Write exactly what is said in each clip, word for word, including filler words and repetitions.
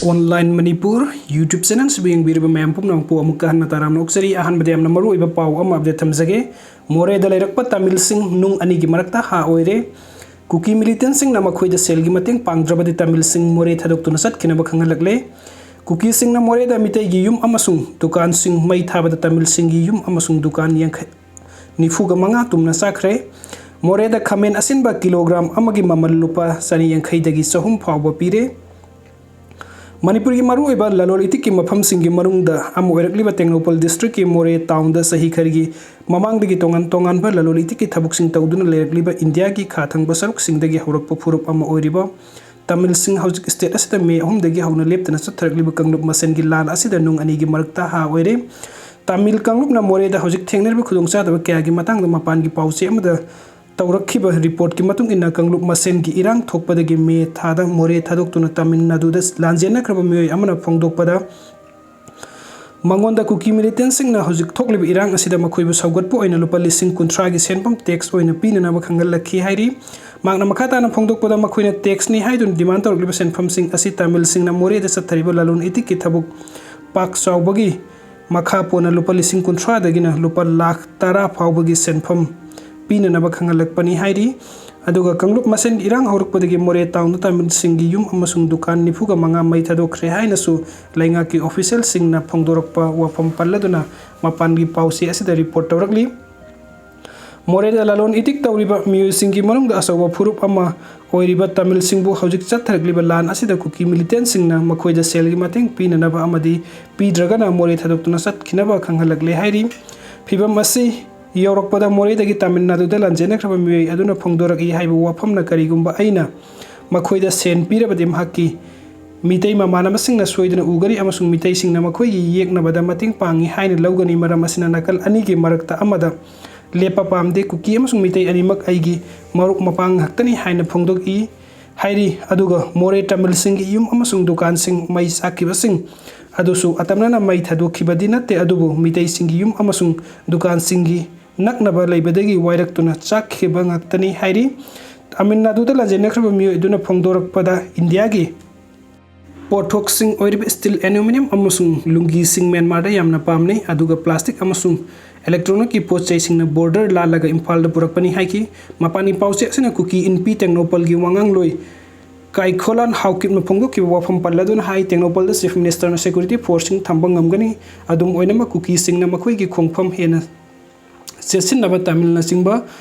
Online Manipur YouTube channel ꯁꯤꯕꯨ ꯌꯦꯡꯕꯤꯔꯤꯕ ꯃꯌꯥꯝ ꯄꯨꯝꯅꯃꯛꯄꯨ ꯑꯃꯨꯛꯀ ꯍꯟꯅ ꯇꯔꯥꯝꯅ ꯑꯣꯛꯆꯔꯤ꯫ ꯑꯍꯥꯟꯕꯗ ꯌꯥꯝꯅ ꯃꯔꯨꯑꯣꯏꯕ ꯄꯥꯎ ꯑꯃ update ꯊꯝꯖꯒꯦ꯫ ꯃꯣꯔꯦꯗ ꯂꯩꯔꯛꯄ ꯇꯥꯃꯤꯜꯁꯤꯡ ꯅꯨꯡ ꯑꯅꯤꯒꯤ ꯃꯔꯛꯇ ꯍꯥ ꯑꯣꯏꯔꯦ꯫ ꯀꯨꯀꯤ militantꯁꯤꯡꯅ ꯃꯈꯣꯏꯗ ꯁꯦꯜꯒꯤ ꯃꯇꯦꯡ ꯄꯥꯡꯗ꯭ꯔꯕꯗꯤ ꯇꯥꯃꯤꯜꯁꯤꯡ ꯃꯣꯔꯦ ꯊꯥꯗꯣꯛꯇꯨꯅ ꯆꯠꯈꯤꯅꯕ ꯈꯪꯍꯜꯂꯛꯂꯦ꯫ ꯀꯨꯀꯤꯁꯤꯡꯅ ꯃꯣꯔꯦꯗ ꯃꯤꯇꯩꯒꯤ ꯌꯨꯝ ꯑꯃꯁꯨꯡ ꯗꯨꯀꯥꯟꯁꯤꯡ ꯃꯩ ꯊꯥꯕꯗ ꯇꯥꯃꯤꯜꯁꯤꯡꯒꯤ ꯌꯨꯝ ꯑꯃꯁꯨꯡ ꯗꯨꯀꯥꯟ ꯌꯥꯡꯈꯩ, ꯅꯤꯐꯨꯒ ꯃꯉꯥ ꯇꯨꯝꯅ ꯆꯥꯈ꯭ꯔꯦ꯫ ꯃꯣꯔꯦꯗ ꯈꯥꯃꯦꯟ ꯑꯁꯤꯟꯕ kilogram ꯑꯃꯒꯤ ꯃꯃꯜ ꯂꯨꯄꯥ ꯆꯅꯤ ꯌꯥꯡꯈꯩꯗꯒꯤ ꯆꯍꯨꯝ ꯐꯥꯎꯕ ꯄꯤꯔꯦ꯫ ꯃꯅꯤꯄꯨꯔꯒꯤ ꯃꯔꯨꯑꯣꯏꯕ ꯂꯂꯣꯜ ꯏꯇꯤꯛꯀꯤ ꯃꯐꯝꯁꯤꯡꯒꯤ ꯃꯅꯨꯡꯗ ꯑꯃ ꯑꯣꯏꯔꯛꯂꯤꯕ ꯇꯦꯡꯅꯧꯄꯜ districtꯀꯤ ꯃꯣꯔꯦ townꯗ ꯆꯍꯤ ꯈꯔꯒꯤ ꯃꯃꯥꯡꯗꯒꯤ ꯇꯣꯉꯥꯟ ꯇꯣꯉꯥꯟꯕ ꯂꯂꯣꯜ ꯏꯇꯤꯛꯀꯤ ꯊꯕꯛꯁꯤꯡ ꯇꯧꯗꯨꯅ ꯂꯩꯔꯛꯂꯤꯕ ꯏꯟꯗꯤꯌꯥꯒꯤ ꯈꯥ ꯊꯪꯕ ꯁꯔꯨꯛꯁꯤꯡꯗꯒꯤ ꯍꯧꯔꯛꯄ ꯐꯨꯔꯨꯞ ꯑꯃ ꯑꯣꯏꯔꯤꯕ ꯇꯥꯃꯤꯜꯁꯤꯡ ꯍꯧꯖꯤꯛ state ꯑꯁꯤꯗ ꯃꯦ ꯑꯍꯨꯝꯗꯒꯤ ꯍꯧꯅ ꯂꯦꯞꯇꯅ ꯆꯠꯊꯔꯛꯂꯤꯕ ꯀꯥꯡꯂꯨꯞ ꯃꯁꯦꯟꯒꯤ ꯂꯥꯟ ꯑꯁꯤꯗ ꯅꯨꯡ ꯑꯅꯤꯒꯤ ꯃꯔꯛꯇ ꯍꯥ ꯑꯣꯏꯔꯦ꯫ ꯇꯥꯃꯤꯜ ꯀꯥꯡꯂꯨꯞꯅ ꯃꯣꯔꯦꯗ ꯍꯧꯖꯤꯛ ꯊꯦꯡꯅꯔꯤꯕ ꯈꯨꯗꯣꯡꯆꯥꯗꯕ ꯀꯌꯥꯒꯤ ꯃꯇꯥꯡꯗ ꯃꯄꯥꯟꯒꯤ ꯄꯥꯎꯆꯦ ꯑꯃꯗ ꯇꯧꯔꯛꯈꯤꯕ reportꯀꯤ ꯃꯇꯨꯡ ꯏꯟꯅ, ꯀꯥꯡꯂꯨꯞ ꯃꯁꯦꯟꯒꯤ ꯏꯔꯥꯡ ꯊꯣꯛꯄꯗꯒꯤ ꯃꯦ ꯊꯥꯗ ꯃꯣꯔꯦ ꯊꯥꯗꯣꯛꯇꯨꯅ ꯇꯥꯃꯤꯜ ꯅꯥꯗꯨꯗ ꯂꯥꯟꯖꯦꯟꯅꯈ꯭ꯔꯕ ꯃꯤꯑꯣꯏ ꯑꯃꯅ ꯐꯣꯡꯗꯣꯛꯄꯗ, ꯃꯉꯣꯟꯗ ꯀꯨꯀꯤ militantꯁꯤꯡꯅ ꯍꯧꯖꯤꯛ ꯊꯣꯛꯂꯤꯕ ꯏꯔꯥꯡ ꯑꯁꯤꯗ ꯃꯈꯣꯏꯕꯨ ꯁꯧꯒꯠꯄ ꯑꯣꯏꯅ ꯂꯨꯄꯥ ꯂꯤꯁꯤꯡ ꯀꯨꯟꯊ꯭ꯔꯥꯒꯤ ꯁꯦꯟꯐꯝ tax ꯑꯣꯏꯅ ꯄꯤꯅꯅꯕ ꯈꯪꯍꯜꯂꯛꯈꯤ ꯍꯥꯏꯔꯤ꯫ ꯃꯍꯥꯛꯅ ꯃꯈꯥ ꯇꯥꯅ ꯐꯣꯡꯗꯣꯛꯄꯗ, ꯃꯈꯣꯏꯅ taxꯅꯤ ꯍꯥꯏꯗꯨꯅ demand ꯇꯧꯔꯛꯂꯤꯕ ꯁꯦꯟꯐꯝꯁꯤꯡ ꯑꯁꯤ ꯇꯥꯃꯤꯜꯁꯤꯡꯅ ꯃꯣꯔꯦꯗ ꯆꯠꯊꯔꯤꯕ ꯂꯂꯣꯟ ꯏꯇꯤꯛꯀꯤ ꯊꯕꯛ ꯄꯥꯛ ꯆꯥꯎꯕꯒꯤ ꯃꯈꯥ ꯄꯣꯟꯅ ꯂꯨꯄꯥ ꯂꯤꯁꯤꯡ ꯀꯨꯟꯊ꯭ꯔꯥꯗꯒꯤꯅ ꯂꯨꯄꯥ ꯂꯥꯈ ꯇꯔꯥ ꯐꯥꯎꯕꯒꯤ ꯁꯦꯟꯐꯝ ꯄꯤꯅꯅꯕ ꯈꯪꯍꯜꯂꯛꯄꯅꯤ ꯍꯥꯏꯔꯤ꯫ ꯑꯗꯨꯒ ꯀꯥꯡꯂꯨꯞ ꯃꯁꯦꯟꯒꯤ ꯏꯔꯥꯡ ꯍꯧꯔꯛꯄꯗꯒꯤ ꯃꯣꯔꯦ townꯗ ꯇꯥꯃꯤꯜꯁꯤꯡꯒꯤ ꯌꯨꯝ ꯑꯃꯁꯨꯡ ꯗꯨꯀꯥꯟ ꯅꯤꯐꯨꯒ ꯃꯉꯥ ꯃꯩ ꯊꯥꯗꯣꯛꯈ꯭ꯔꯦ ꯍꯥꯏꯅꯁꯨ ꯂꯩꯉꯥꯛꯀꯤ officialꯁꯤꯡꯅ ꯐꯣꯡꯗꯣꯔꯛꯄ ꯋꯥꯐꯝ ꯄꯜꯂꯗꯨꯅ ꯃꯄꯥꯟꯒꯤ ꯄꯥꯎꯆꯦ ꯑꯁꯤꯗ report ꯇꯧꯔꯛꯂꯤ꯫ ꯃꯣꯔꯦꯗ ꯂꯂꯣꯟ ꯏꯇꯤꯛ ꯇꯧꯔꯤꯕ ꯃꯤꯑꯣꯏꯁꯤꯡꯒꯤ ꯃꯅꯨꯡꯗ ꯑꯆꯧꯕ ꯐꯨꯔꯨꯞ ꯑꯃ ꯑꯣꯏꯔꯤꯕ ꯇꯥꯃꯤꯜꯁꯤꯡꯕꯨ ꯍꯧꯖꯤꯛ ꯆꯠꯊꯔꯛꯂꯤꯕ ꯂꯥꯟ ꯑꯁꯤꯗ ꯀꯨꯀꯤ militantꯁꯤꯡꯅ ꯃꯈꯣꯏꯗ ꯁꯦꯜꯒꯤ ꯃꯇꯦꯡ ꯄꯤꯅꯅꯕ ꯑꯃꯗꯤ ꯄꯤꯗ꯭ꯔꯒꯅ ꯃꯣꯔꯦ ꯊꯥꯗꯣꯛꯇꯨꯅ ꯆꯠꯈꯤꯅꯕ ꯈꯪꯍꯜꯂꯛꯂꯦ ꯍꯥꯏꯔꯤ꯫ ꯐꯤꯚꯝ ꯑꯁꯤ ꯌꯧꯔꯛꯄꯗ ꯃꯣꯔꯦꯗꯒꯤ ꯇꯥꯃꯤꯜ ꯅꯥꯗꯨꯗ ꯂꯥꯟꯖꯦꯟꯅꯈ꯭ꯔꯕ ꯃꯤꯑꯣꯏ ꯑꯗꯨꯅ ꯐꯣꯡꯗꯣꯔꯛꯏ ꯍꯥꯏꯕ ꯋꯥꯐꯝꯅ, ꯀꯔꯤꯒꯨꯝꯕ ꯑꯩꯅ ꯃꯈꯣꯏꯗ ꯁꯦꯟ ꯄꯤꯔꯕꯗꯤ ꯃꯍꯥꯛꯀꯤ ꯃꯤꯇꯩ ꯃꯃꯥꯟꯅꯕꯁꯤꯡꯅ ꯁꯣꯏꯗꯅ ꯎꯒꯅꯤ ꯑꯃꯁꯨꯡ ꯃꯤꯇꯩꯁꯤꯡꯅ ꯃꯈꯣꯏꯒꯤ ꯌꯦꯛꯅꯕꯗ ꯃꯇꯦꯡ ꯄꯥꯡꯏ ꯍꯥꯏꯅ ꯂꯧꯒꯅꯤ꯫ ꯃꯔꯝ ꯑꯁꯤꯅ ꯅꯥꯀꯜ ꯑꯅꯤꯒꯤ ꯃꯔꯛꯇ ꯑꯃꯗ ꯂꯦꯞꯄ ꯄꯥꯝꯗꯦ꯫ ꯀꯨꯀꯤ ꯑꯃꯁꯨꯡ ꯃꯤꯇꯩ ꯑꯅꯤꯃꯛ ꯑꯩꯒꯤ ꯃꯔꯨꯞ ꯃꯄꯥꯡ ꯉꯥꯛꯇꯅꯤ ꯍꯥꯏꯅ ꯐꯣꯡꯗꯣꯛꯏ ꯍꯥꯏꯔꯤ꯫ ꯑꯗꯨꯒ ꯃꯣꯔꯦ ꯇꯥꯃꯤꯜꯁꯤꯡꯒꯤ ꯌꯨꯝ ꯑꯃꯁꯨꯡ ꯗꯨꯀꯥꯟꯁꯤꯡ ꯃꯩ ꯆꯥꯛꯈꯤꯕꯁꯤꯡ ꯑꯗꯨꯁꯨ ꯑꯇꯝꯅꯅ ꯃꯩ ꯊꯥꯗꯣꯛꯈꯤꯕꯗꯤ ꯅꯠꯇꯦ, ꯑꯗꯨꯕꯨ ꯃꯤꯇꯩꯁꯤꯡꯒꯤ ꯌꯨꯝ ꯑꯃꯁꯨꯡ ꯗꯨꯀꯥꯟꯁꯤꯡꯒꯤ ꯅꯛꯅꯕ ꯂꯩꯕꯗꯒꯤ ꯋꯥꯏꯔꯛꯇꯨꯅ ꯆꯥꯛꯈꯤꯕ ꯉꯥꯛꯇꯅꯤ ꯍꯥꯏꯔꯤ꯫ ꯇꯥꯃꯤꯜ ꯅꯥꯗꯨꯗ ꯂꯥꯟꯖꯦꯟꯅꯈ꯭ꯔꯕ ꯃꯤꯑꯣꯏ ꯑꯗꯨꯅ ꯐꯣꯡꯗꯣꯔꯛꯄꯗ, ꯏꯟꯗꯤꯌꯥꯒꯤ ꯄꯣꯠꯊꯣꯛꯁꯤꯡ ꯑꯣꯏꯔꯤꯕ steel, aluminium ꯑꯃꯁꯨꯡ ꯂꯨꯡꯒꯤꯁꯤꯡ ꯃ꯭ꯌꯥꯟꯃꯥꯔꯗ ꯌꯥꯝꯅ ꯄꯥꯝꯅꯩ, ꯑꯗꯨꯒ plastic ꯑꯃꯁꯨꯡ electronic ꯀꯤ ꯄꯣꯠ ꯆꯩꯁꯤꯡꯅ border ꯂꯥꯜꯂꯒ ꯏꯝꯐꯥꯜꯗ ꯄꯨꯔꯛꯄꯅꯤ ꯍꯥꯏꯈꯤ꯫ ꯃꯄꯥꯟꯒꯤ ꯄꯥꯎꯆꯦ ꯑꯁꯤꯅ ꯀꯨꯀꯤ ꯏꯟꯄꯤ ꯇꯦꯡꯅꯧꯄꯜꯒꯤ ꯋꯥꯉꯥꯡꯂꯣꯏ ꯀꯥꯏꯈꯣꯂꯥꯟ ꯍꯥꯎꯀꯤꯞꯅ ꯐꯣꯡꯗꯣꯛꯈꯤꯕ ꯋꯥꯐꯝ ꯄꯜꯂꯗꯨꯅ ꯍꯥꯏ, ꯇꯦꯡꯅꯧꯄꯜꯗ Chief Minister ꯅ security force ꯁꯤꯡ ꯊꯝꯕ ꯉꯝꯒꯅꯤ꯫ ꯑꯗꯨꯝ ꯑꯣꯏꯅꯃꯛ, ꯀꯨꯀꯤꯁꯤꯡꯅ ꯃꯈꯣꯏꯒꯤ ꯈꯣꯡꯐꯝ ꯍꯦꯟꯅ ꯆꯦꯠꯁꯤꯟꯅꯕ ꯇꯥꯃꯤꯜꯅꯆꯤꯡꯕ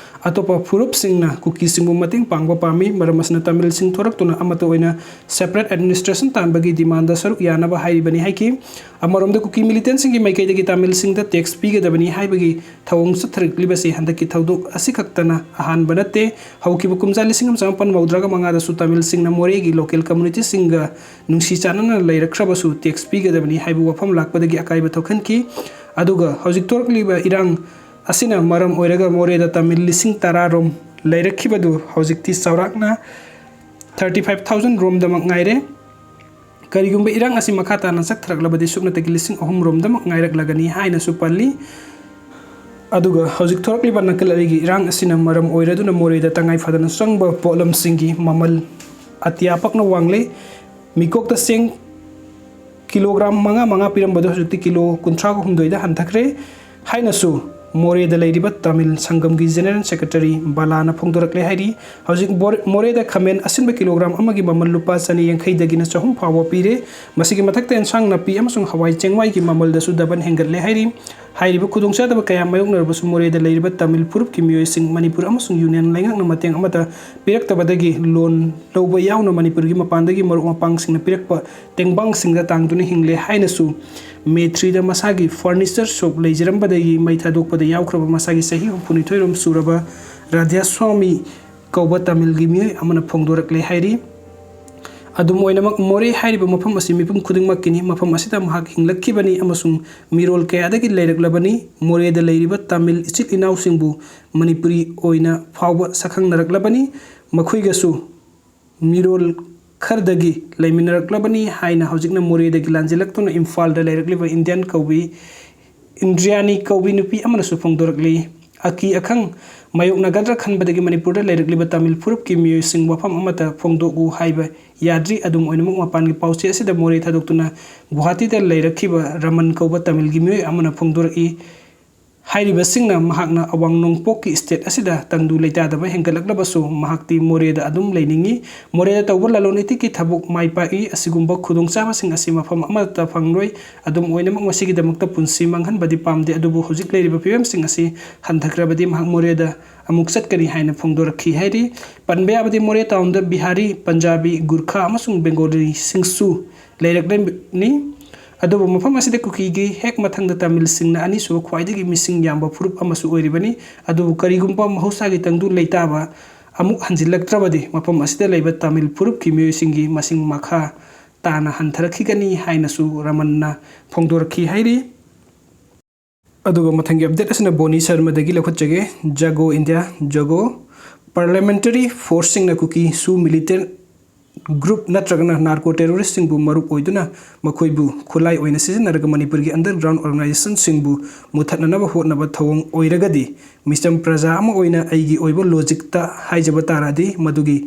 ꯑꯇꯣꯞꯄ ꯐꯨꯔꯨꯞꯁꯤꯡꯅ ꯀꯨꯀꯤꯁꯤꯡꯕꯨ ꯃꯇꯦꯡ ꯄꯥꯡꯕ ꯄꯥꯝꯃꯤ꯫ ꯃꯔꯝ ꯑꯁꯤꯅ, ꯇꯥꯃꯤꯜꯁꯤꯡ ꯊꯣꯔꯛꯇꯨꯅ ꯑꯃꯠꯇ ꯑꯣꯏꯅ separate administration ꯇꯥꯟꯕꯒꯤ demand ꯗ ꯁꯔꯨꯛ ꯌꯥꯅꯕ ꯍꯥꯏꯔꯤꯕꯅꯤ ꯍꯥꯏꯈꯤ꯫ ꯑꯃꯔꯣꯝꯗ, ꯀꯨꯀꯤ militant ꯁꯤꯡꯒꯤ ꯃꯥꯏꯀꯩꯗꯒꯤ ꯇꯥꯃꯤꯜꯁꯤꯡꯗ tax ꯄꯤꯒꯗꯕꯅꯤ ꯍꯥꯏꯕꯒꯤ ꯊꯧꯑꯣꯡ ꯆꯠꯊꯔꯛꯂꯤꯕꯁꯤ ꯍꯟꯗꯛꯀꯤ ꯊꯧꯗꯣꯛ ꯑꯁꯤꯈꯛꯇꯅ ꯑꯍꯥꯟꯕ ꯅꯠꯇꯦ꯫ ꯍꯧꯈꯤꯕ ꯀꯨꯝꯖꯥ ꯂꯤꯁꯤꯡ ꯑꯃ ꯆꯃꯥꯄꯟ ꯃꯧꯗ꯭ꯔꯥꯒ ꯃꯉꯥꯗꯁꯨ ꯇꯥꯃꯤꯜꯁꯤꯡꯅ ꯃꯣꯔꯦꯒꯤ local community ꯁꯤꯡꯒ ꯅꯨꯡꯁꯤ ꯆꯥꯟꯅꯅ ꯂꯩꯔꯛꯈ꯭ꯔꯕꯁꯨ tax ꯄꯤꯒꯗꯕꯅꯤ ꯍꯥꯏꯕ ꯋꯥꯐꯝ ꯂꯥꯛꯄꯗꯒꯤ ꯑꯀꯥꯏꯕ ꯊꯣꯛꯍꯟꯈꯤ꯫ ꯑꯗꯨꯒ ꯍꯧꯖꯤꯛ ꯊꯣꯛꯂꯛꯂꯤꯕ ꯏꯔꯥꯡ ꯑꯁꯤꯅ ꯃꯔꯝ ꯑꯣꯏꯔꯒ ꯃꯣꯔꯦꯗ ꯇꯥꯃꯤꯜ ꯂꯤꯁꯤꯡ ꯇꯔꯥ ꯔꯣꯝ ꯂꯩꯔꯛꯈꯤꯕꯗꯨ ꯍꯧꯖꯤꯛꯇꯤ ꯆꯥꯎꯔꯥꯛꯅ thirty five thousand ꯔꯣꯝꯗꯃꯛ ꯉꯥꯏꯔꯦ꯫ ꯀꯔꯤꯒꯨꯝꯕ ꯏꯔꯥꯡ ꯑꯁꯤ ꯃꯈꯥ ꯇꯥꯅ ꯆꯠꯊꯔꯛꯂꯕꯗꯤ ꯁꯨꯞꯅꯇꯒꯤ ꯂꯤꯁꯤꯡ ꯑꯍꯨꯝ ꯔꯣꯝꯗꯃꯛ ꯉꯥꯏꯔꯛꯂꯒꯅꯤ ꯍꯥꯏꯅꯁꯨ ꯄꯜꯂꯤ꯫ ꯑꯗꯨꯒ ꯍꯧꯖꯤꯛ ꯊꯣꯔꯛꯂꯤꯕ ꯅꯥꯀꯜ ꯑꯔꯤꯒꯤ ꯏꯔꯥꯡ ꯑꯁꯤꯅ ꯃꯔꯝ ꯑꯣꯏꯔꯗꯨꯅ ꯃꯣꯔꯦꯗ ꯇꯉꯥꯏ ꯐꯗꯅ ꯆꯪꯕ ꯄꯣꯠꯂꯝꯁꯤꯡꯒꯤ ꯃꯃꯜ ꯑꯇꯤꯌꯥ ꯄꯛꯅ ꯋꯥꯡꯂꯦ꯫ ꯃꯤꯀꯣꯛꯇ ꯆꯦꯡ ꯀꯤꯂꯣꯒ꯭ꯔꯥꯝ ꯃꯉꯥ ꯃꯉꯥ ꯄꯤꯔꯝꯕꯗꯨ ꯍꯧꯖꯤꯛꯇꯤ ꯀꯤꯂꯣ ꯀꯨꯟꯊ꯭ꯔꯥꯒ ꯍꯨꯝꯗꯣꯏꯗ ꯍꯟꯊꯈ꯭ꯔꯦ ꯍꯥꯏꯅꯁꯨ ꯃꯣꯔꯦꯗ ꯂꯩꯔꯤꯕ ꯇꯥꯃꯤꯜ ꯁꯪꯒꯝꯒꯤ general secretary ꯕꯂꯥꯅ ꯐꯣꯡꯗꯣꯔꯛꯂꯦ ꯍꯥꯏꯔꯤ꯫ ꯍꯧꯖꯤꯛ ꯕꯣꯔ-, ꯃꯣꯔꯦꯗ ꯈꯥꯃꯦꯟ ꯑꯁꯤꯟꯕ ꯀꯤꯂꯣꯒ꯭ꯔꯥꯝ ꯑꯃꯒꯤ ꯃꯃꯜ ꯂꯨꯄꯥ ꯆꯅꯤ ꯌꯥꯡꯈꯩꯗꯒꯤꯅ ꯆꯍꯨꯝ ꯐꯥꯎꯕ ꯄꯤꯔꯦ꯫ ꯃꯁꯤꯒꯤ ꯃꯊꯛꯇ ꯏꯟꯁꯥꯡ ꯅꯥꯄꯤ ꯑꯃꯁꯨꯡ ꯍꯋꯥꯏ ꯆꯦꯡꯋꯥꯏꯒꯤ ꯃꯃꯜꯗꯁꯨ double ꯍꯦꯟꯒꯠꯂꯦ ꯍꯥꯏꯔꯤ꯫ ꯍꯥꯏꯔꯤꯕ ꯈꯨꯗꯣꯡꯆꯥꯗꯕ ꯀꯌꯥ ꯃꯥꯌꯣꯛꯅꯔꯕꯁꯨ ꯃꯣꯔꯦꯗ ꯂꯩꯔꯤꯕ ꯇꯥꯃꯤꯜ ꯐꯨꯔꯨꯞꯀꯤ ꯃꯤꯑꯣꯏꯁꯤꯡ ꯃꯅꯤꯄꯨꯔ ꯑꯃꯁꯨꯡ union ꯂꯩꯉꯥꯛꯅ ꯃꯇꯦꯡ ꯑꯃꯠꯇ ꯄꯤꯔꯛꯇꯕꯗꯒꯤ loan ꯂꯧꯕ ꯌꯥꯎꯅ ꯃꯅꯤꯄꯨꯔꯒꯤ ꯃꯄꯥꯟꯗꯒꯤ ꯃꯔꯨꯞ ꯃꯄꯥꯡꯁꯤꯡꯅ ꯄꯤꯔꯛꯄ ꯇꯦꯡꯕꯥꯡꯁꯤꯡꯗ ꯇꯥꯡꯗꯨꯅ ꯍꯤꯡꯂꯦ ꯍꯥꯏꯅꯁꯨ ꯃꯦ ꯊ꯭ꯔꯤꯗ ꯃꯁꯥꯒꯤ furniture shop ꯂꯩꯖꯔꯝꯕꯗꯒꯤ ꯃꯩ ꯊꯥꯗꯣꯛꯄꯗ ꯌꯥꯎꯈ꯭ꯔꯕ ꯃꯁꯥꯒꯤ ꯆꯍꯤ ꯍꯨꯝꯐꯨꯅꯤꯊꯣꯏ ꯔꯣꯝ ꯁꯨꯔꯕ ꯔꯥꯙ꯭ꯌꯥꯁ꯭ꯋꯥꯃꯤ ꯀꯧꯕ ꯇꯥꯃꯤꯜꯒꯤ ꯃꯤꯑꯣꯏ ꯑꯃꯅ ꯐꯣꯡꯗꯣꯔꯛꯂꯦ ꯍꯥꯏꯔꯤ꯫ ꯑꯗꯨꯝ ꯑꯣꯏꯅꯃꯛ, ꯃꯣꯔꯦ ꯍꯥꯏꯔꯤꯕ ꯃꯐꯝ ꯑꯁꯤ ꯃꯤꯄꯨꯝ ꯈꯨꯗꯤꯡꯃꯛꯀꯤꯅꯤ꯫ ꯃꯐꯝ ꯑꯁꯤꯗ ꯃꯍꯥꯛ ꯍꯤꯡꯂꯛꯈꯤꯕꯅꯤ ꯑꯃꯁꯨꯡ ꯃꯤꯔꯣꯜ ꯀꯌꯥꯗꯒꯤ ꯂꯩꯔꯛꯂꯕꯅꯤ꯫ ꯃꯣꯔꯦꯗ ꯂꯩꯔꯤꯕ ꯇꯥꯃꯤꯜ ꯏꯆꯤꯜ ꯏꯅꯥꯎꯁꯤꯡꯕꯨ ꯃꯅꯤꯄꯨꯔꯤ ꯑꯣꯏꯅ ꯐꯥꯎꯕ ꯁꯛꯈꯪꯅꯔꯛꯂꯕꯅꯤ꯫ ꯃꯈꯣꯏꯒꯁꯨ ꯃꯤꯔꯣꯜ ꯈꯔꯗꯒꯤ ꯂꯩꯃꯤꯟꯅꯔꯛꯂꯕꯅꯤ ꯍꯥꯏꯅ ꯍꯧꯖꯤꯛꯅ ꯃꯣꯔꯦꯗꯒꯤ ꯂꯥꯟꯖꯦꯜꯂꯛꯇꯨꯅ ꯏꯝꯐꯥꯜꯗ ꯂꯩꯔꯛꯂꯤꯕ ꯏꯟꯗꯤꯌꯥꯟ ꯀꯧꯕꯤ, ꯏꯟꯗ꯭ꯔꯤꯌꯥꯅꯤ ꯀꯧꯕꯤ ꯅꯨꯄꯤ ꯑꯃꯅꯁꯨ ꯐꯣꯡꯗꯣꯔꯛꯂꯤ꯫ ꯑꯀꯤ ꯑꯈꯪ ꯃꯥꯌꯣꯛꯅꯒꯗ꯭ꯔꯥ ꯈꯟꯕꯗꯒꯤ ꯃꯅꯤꯄꯨꯔꯗ ꯂꯩꯔꯛꯂꯤꯕ ꯇꯥꯃꯤꯜ ꯐꯨꯔꯨꯞꯀꯤ ꯃꯤꯑꯣꯏꯁꯤꯡ ꯋꯥꯐꯝ ꯑꯃꯠꯇ ꯐꯣꯡꯗꯣꯛꯎ ꯍꯥꯏꯕ ꯌꯥꯗ꯭ꯔꯤ꯫ ꯑꯗꯨꯝ ꯑꯣꯏꯅꯃꯛ, ꯃꯄꯥꯟꯒꯤ ꯄꯥꯎꯆꯦ ꯑꯁꯤꯗ ꯃꯣꯔꯦ ꯊꯥꯗꯣꯛꯇꯨꯅ ꯒꯨꯋꯥꯍꯥꯇꯤꯗ ꯂꯩꯔꯛꯈꯤꯕ ꯔꯃꯟ ꯀꯧꯕ ꯇꯥꯃꯤꯜꯒꯤ ꯃꯤꯑꯣꯏ ꯑꯃꯅ ꯐꯣꯡꯗꯣꯔꯛꯏ꯫ ꯍꯥꯏꯔꯤꯕꯁꯤꯡꯅ ꯃꯍꯥꯛꯅ ꯑꯋꯥꯡ ꯅꯣꯡꯄꯣꯛꯀꯤ state ꯑꯁꯤꯗ ꯇꯪꯗꯨ ꯂꯩꯇꯥꯗꯕ ꯍꯦꯟꯒꯠꯂꯛꯂꯕꯁꯨ ꯃꯍꯥꯛꯇꯤ ꯃꯣꯔꯦꯗ ꯑꯗꯨꯝ ꯂꯩꯅꯤꯡꯏ꯫ ꯃꯣꯔꯦꯗ ꯇꯧꯕ ꯂꯂꯣꯟ ꯏꯇꯤꯛꯀꯤ ꯊꯕꯛ ꯃꯥꯏ ꯄꯥꯛꯏ꯫ ꯑꯁꯤꯒꯨꯝꯕ ꯈꯨꯗꯣꯡꯆꯥꯕꯁꯤꯡ ꯑꯁꯤ ꯃꯐꯝ ꯑꯃꯠꯇ ꯐꯪꯂꯣꯏ꯫ ꯑꯗꯨꯝ ꯑꯣꯏꯅꯃꯛ, ꯃꯁꯤꯒꯤꯗꯃꯛꯇ ꯄꯨꯟꯁꯤ ꯃꯥꯡꯍꯟꯕꯗꯤ ꯄꯥꯝꯗꯦ, ꯑꯗꯨꯕꯨ ꯍꯧꯖꯤꯛ ꯂꯩꯔꯤꯕ ꯐꯤꯕꯝꯁꯤꯡ ꯑꯁꯤ ꯍꯟꯊꯈ꯭ꯔꯕꯗꯤ ꯃꯍꯥꯛ ꯃꯣꯔꯦꯗ ꯑꯃꯨꯛ ꯆꯠꯀꯅꯤ ꯍꯥꯏꯅ ꯐꯣꯡꯗꯣꯔꯛꯈꯤ ꯍꯥꯏꯔꯤ꯫ ꯄꯟꯕ ꯌꯥꯕꯗꯤ ꯃꯣꯔꯦ townꯗ ꯕꯤꯍꯥꯔꯤ, ꯄꯟꯖꯥꯕꯤ, ꯒꯨꯔꯈꯥ ꯑꯃꯁꯨꯡ ꯕꯦꯡꯒꯣꯂꯤꯁꯤꯡꯁꯨ ꯂꯩꯔꯛꯂꯤꯕꯅꯤ꯫ ꯑꯗꯨꯕꯨ ꯃꯐꯝ ꯑꯁꯤꯗ ꯀꯨꯀꯤꯒꯤ ꯍꯦꯛ ꯃꯊꯪꯗ ꯇꯥꯃꯤꯜꯁꯤꯡꯅ ꯑꯅꯤꯁꯨꯕ ꯈ꯭ꯋꯥꯏꯗꯒꯤ ꯃꯤꯁꯤꯡ ꯌꯥꯝꯕ ꯐꯨꯔꯨꯞ ꯑꯃꯁꯨ ꯑꯣꯏꯔꯤꯕꯅꯤ꯫ ꯑꯗꯨꯕꯨ ꯀꯔꯤꯒꯨꯝꯕ ꯃꯍꯧꯁꯥꯒꯤ ꯇꯪꯗꯨ ꯂꯩꯇꯥꯕ ꯑꯃꯨꯛ ꯍꯟꯖꯤꯜꯂꯛꯇ꯭ꯔꯕꯗꯤ ꯃꯐꯝ ꯑꯁꯤꯗ ꯂꯩꯕ ꯇꯥꯃꯤꯜ ꯐꯨꯔꯨꯞꯀꯤ ꯃꯤꯑꯣꯏꯁꯤꯡꯒꯤ ꯃꯁꯤꯡ ꯃꯈꯥ ꯇꯥꯅ ꯍꯟꯊꯔꯛꯈꯤꯒꯅꯤ ꯍꯥꯏꯅꯁꯨ ꯔꯃꯟꯅ ꯐꯣꯡꯗꯣꯔꯛꯈꯤ ꯍꯥꯏꯔꯤ꯫ ꯑꯗꯨꯒ ꯃꯊꯪꯒꯤ update ꯑꯁꯤꯅ ꯕꯣꯅꯤ ꯁꯔꯃꯗꯒꯤ ꯂꯧꯈꯠꯆꯒꯦ꯫ ꯖꯥꯒꯣ ꯏꯟꯗꯤꯌꯥ, ꯖꯥꯒꯣ꯫ Parliamentary forceꯁꯤꯡꯅ ꯀꯨꯀꯤ ꯁꯨ militant group ꯅꯠꯇ꯭ꯔꯒꯅ narco terroristꯁꯤꯡꯕꯨ ꯃꯔꯨꯞ ꯑꯣꯏꯗꯨꯅ ꯃꯈꯣꯏꯕꯨ ꯈꯨꯠꯂꯥꯏ ꯑꯣꯏꯅ ꯁꯤꯖꯤꯟꯅꯔꯒ ꯃꯅꯤꯄꯨꯔꯒꯤ underground organizationꯁꯤꯡꯕꯨ ꯃꯨꯊꯠꯅꯅꯕ ꯍꯣꯠꯅꯕ ꯊꯧꯑꯣꯡ ꯑꯣꯏꯔꯒꯗꯤ ꯃꯤꯆꯝ ꯄ꯭ꯔꯖꯥ ꯑꯃ ꯑꯣꯏꯅ ꯑꯩꯒꯤ ꯑꯣꯏꯕ logicꯇ ꯍꯥꯏꯖꯕ ꯇꯥꯔꯗꯤ ꯃꯗꯨꯒꯤ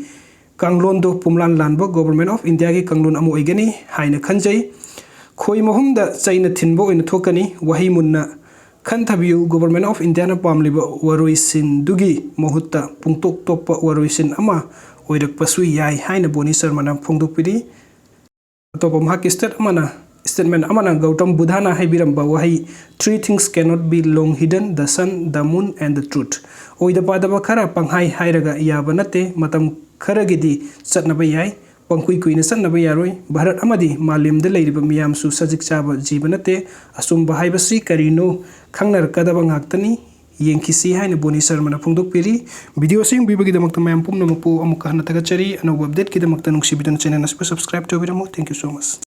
ꯀꯥꯡꯂꯣꯟꯗꯣ ꯄꯨꯝꯂꯥꯟ ꯂꯥꯟꯕ Government of Indiaꯒꯤ ꯀꯥꯡꯂꯣꯟ ꯑꯃ ꯑꯣꯏꯒꯅꯤ ꯍꯥꯏꯅ ꯈꯟꯖꯩ꯫ ꯈꯣꯏ ꯃꯍꯨꯝꯗ ꯆꯩꯅ ꯊꯤꯟꯕ ꯑꯣꯏꯅ ꯊꯣꯛꯀꯅꯤ꯫ ꯋꯥꯍꯩ ꯃꯨꯟꯅ ꯈꯟꯊꯕꯤꯌꯨ, Government of Indiaꯅ ꯄꯥꯝꯂꯤꯕ ꯋꯥꯔꯣꯏꯁꯤꯟꯗꯨꯒꯤ ꯃꯍꯨꯠꯇ ꯄꯨꯡꯇꯣꯛ ꯇꯣꯞꯄ ꯋꯥꯔꯣꯏꯁꯤꯟ ꯑꯃ ꯑꯣꯏꯔꯛꯄꯁꯨ ꯌꯥꯏ ꯍꯥꯏꯅ ꯕꯣꯅꯤ ꯁꯔꯃꯅ ꯐꯣꯡꯗꯣꯛꯄꯤꯔꯤ꯫ ꯑꯇꯣꯞꯄ ꯃꯍꯥꯛꯀꯤ state ꯑꯃꯅ, statement ꯑꯃꯅ ꯒꯧꯇꯝ ꯕꯨꯙꯅ ꯍꯥꯏꯕꯤꯔꯝꯕ ꯋꯥꯍꯩ "Three things cannot be long hidden: the sun, the moon and the truth"꯫ ꯑꯣꯏꯗ ꯄꯥꯗꯕ ꯈꯔ ꯄꯪꯍꯥꯏ ꯍꯥꯏꯔꯒ ꯌꯥꯕ ꯅꯠꯇꯦ, ꯃꯇꯝ ꯈꯔꯒꯤꯗꯤ ꯆꯠꯅꯕ ꯌꯥꯏ, ꯄꯪꯀꯨꯏ ꯀꯨꯏꯅ ꯆꯠꯅꯕ ꯌꯥꯔꯣꯏ꯫ ꯚꯥꯔꯠ ꯑꯃꯗꯤ ꯃꯥꯂꯦꯝꯗ ꯂꯩꯔꯤꯕ ꯃꯤꯌꯥꯝꯁꯨ ꯁꯖꯤꯛ ꯆꯥꯕ ꯖꯤꯕ ꯅꯠꯇꯦ꯫ ꯑꯆꯨꯝꯕ ꯍꯥꯏꯕꯁꯤ ꯀꯔꯤꯅꯣ ꯈꯪꯅꯔꯛꯀꯗꯕ ꯉꯥꯛꯇꯅꯤ꯫ ꯌꯦꯡꯈꯤꯁꯤ ꯍꯥꯏꯅ ꯕꯣꯅꯤ ꯁꯔꯃꯅ ꯐꯣꯡꯗꯣꯛꯄꯤꯔꯤ꯫ Video ꯑꯁꯤ ꯌꯦꯡꯕꯤꯕꯒꯤꯗꯃꯛꯇ ꯃꯌꯥꯝ ꯄꯨꯝꯅꯃꯛꯄꯨ ꯑꯃꯨꯛꯀ ꯍꯟꯅ ꯊꯥꯒꯠꯆꯔꯤ꯫ ꯑꯅꯧꯕ updateꯀꯤꯗꯃꯛꯇ ꯅꯨꯡꯁꯤꯕꯤꯗꯨꯅ channel ꯑꯁꯤꯕꯨ subscribe ꯇꯧꯕꯤꯔꯝꯃꯨ꯫ Thank you so much꯫